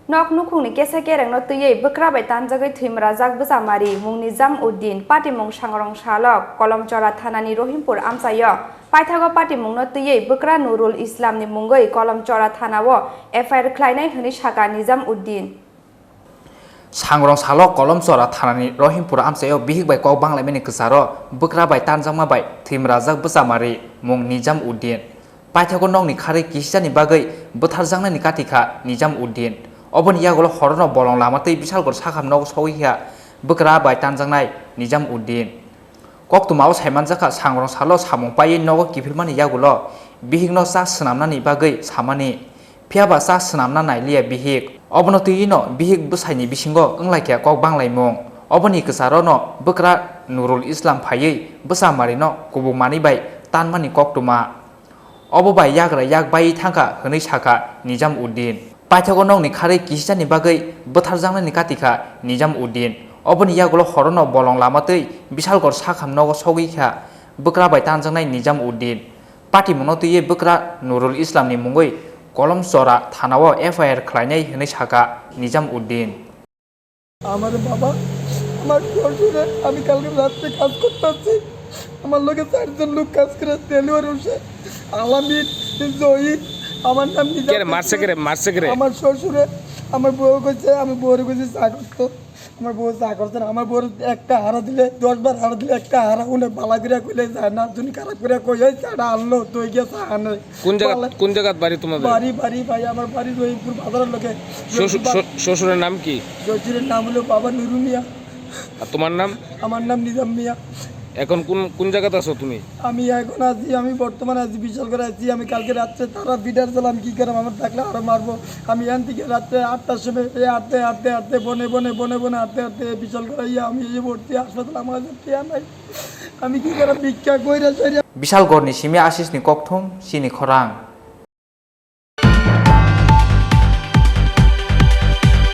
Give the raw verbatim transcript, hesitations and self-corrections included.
Nok nukhungni kesa kerengno twiwi bwkra bai tanjagwi thwimrajak bwsa Mari mung Nizam Uddin, patimung Sangrong Salok, Kolomchora thanani Rohimpur amchaio. Paithago patimungno twiwi bwkra Nurul Islamni mungwi Kolomchora thanao F I R khlainai hwnwi sakha Nizam Uddin. Sangrong Salok, Kolomchora thanani Rohimpur amchaio bihik bai kok banglaimani kwcharo bwkra bai tanjakma bai thwimrajak bwsa Mari mung Nizam Uddin. Paithago nokni kharwi kisijani bagwi bwtharjaknani kati kha Nizam Uddin. Oboni yagulo horono bolong lama twi Bisalgor sakham nogo sogwi kha bwkra bai tanjaknai Nizam Uddin. Koktwmao saimanjakha, Sangrong Salo samung paiwi nogo kiphilmani yagulo bihikno cha swnamnani bagwi samani. Phiyaba cha swnamna nailiya bihik. Obono twiwino bihik bwsaini bisingo wnglaikha kok banglaimung. Oboni kwcharono bwkra Nurul Islam phaiwi bwsa Marino kubuk manwi bai tanmani koktwma. Obo bai yagra yak baiwi thangkha, hwnwi sakha Nizam Uddin. Paithago nokni kharwi kisijani bagwi bwtharjaknani kati kha Nizam Uddin. Oboni yagulo horono bolong lama twi Bisalgor sakham nogo sogwi kha bwkra bai tanjaknai Nizam Uddin. Patimungno twiwi bwkra Nurul Islamni mungwi Kolomchora thanao F I R khlainai hwnwi sakha Nizam Uddin. আমার বাবা, আমার শ্বশুরে, আমি কালকে রাত্রে কাজ করতে আসছি। আমার লগে চারজন লোক কাজ করে, দেলোয়ার হোসেন, আলামিন, জহির, আমার নাম নিজাম। কে রে, মারছে কে রে, মারছে কে রে? আমার শ্বশুরে, আমার বউ কইছে, আমি বউরে কইছি চা করতো। আমার বউ চা করছে না, আমার বউর একটা হারা দিলে, দশ বার হারা দিলে একটা হারা, উনি বালা করে কইলে যায় না, তুমি খারাপ করে কই, ওই চাটা আনলো, তো গিয়ে চা আনে। কোন জায়গা, বালা- কোন জায়গাত বাড়ি তোমাদের? বাড়ি, বাড়ি ভাই, আমার বাড়ি রহিমপুর বাজারের লগে। শ্বশুর, রহিমপুর বা- শ্বশুরের নাম কি? শ্বশুরের নাম হলো বাবা নুরু মিয়া। আর তোমার নাম? আমার নাম নিজাম মিয়া। এখন কোন, কোন জায়গাতে আছো তুমি? আমি এখন আছি, আমি বর্তমানে আছি বিশালগড়ে আছি। আমি কালকে রাত্রে তারা বিডার ছিলাম, কি করে আমার থাকলে আরো মারবো। আমি এখান থেকে রাত্রে আটটার সময় এই আটতে, আটতে, আটতে, বনে, বনে, বনে, বনে, আটতে, আটতে বিশালগড়ে ইয়ে আমি এই ভর্তি হাসপাতালে আমার কাছে টিয়া নাই। আমি কি করে ভিক্ষা কইরা চইরা Bisalgorni simi Asisni kokthum chini khorang.